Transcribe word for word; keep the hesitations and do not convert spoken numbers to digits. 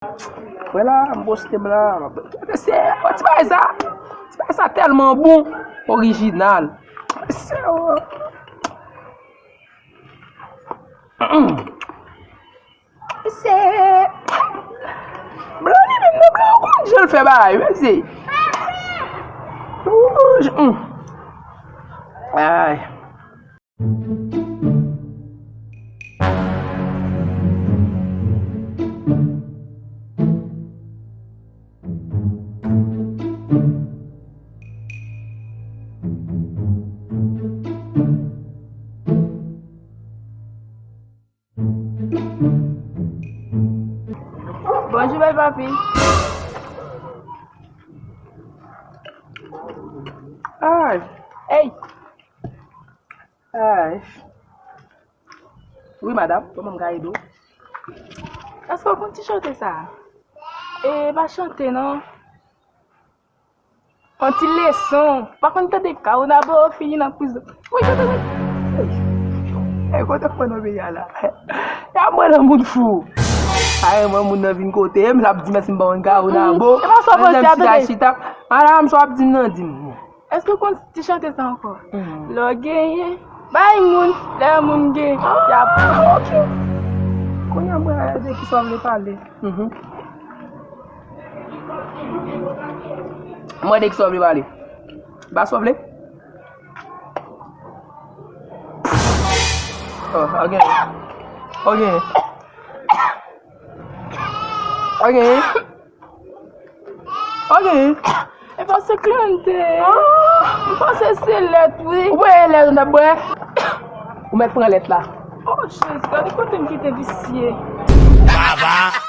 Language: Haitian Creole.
Wè la, m poste m la. Se, ti bagay sa, ti bagay sa tèlman bon, orijinal. Se, se, blan li menm, nan blan ou konn jan l fè bagay, mèsi. Ay. Bonjou, bèl papi. Ay. Ey. Ay. Wi, madanm, kòman m ka ede w? Èske w konn ti chante sa a? E pa chante, non. Yon ti leson. Pa konn tande Kaounabo fini nan prizon. Wi, tande, wi. E kote k mwen nan peyi a la? Y ap mwen nan moun fou. Ay, mwen moun nan vin kote m, l ap di mèsi m pa konn Kaounabo. E pa sa w panse a, tande. Chita. Ala, m sa w ap di m nan di m. Èske w konn ti chante sa ankò? Lè w genyen, bay moun, lè moun gen, y ap. Ah, ok. Kounye a mwen de ki sa w vle pale. Mwen de ki sa w vle pale. Ba sa w vle. Oh, ok. Ok. Ok. Ok. E pa se klante. M panse se lèt, wi. Ou bwè lèt, ou t ap bwè? Ou mèt pran lèt la. Oh, Jezi, gade kote m kite visye. Baba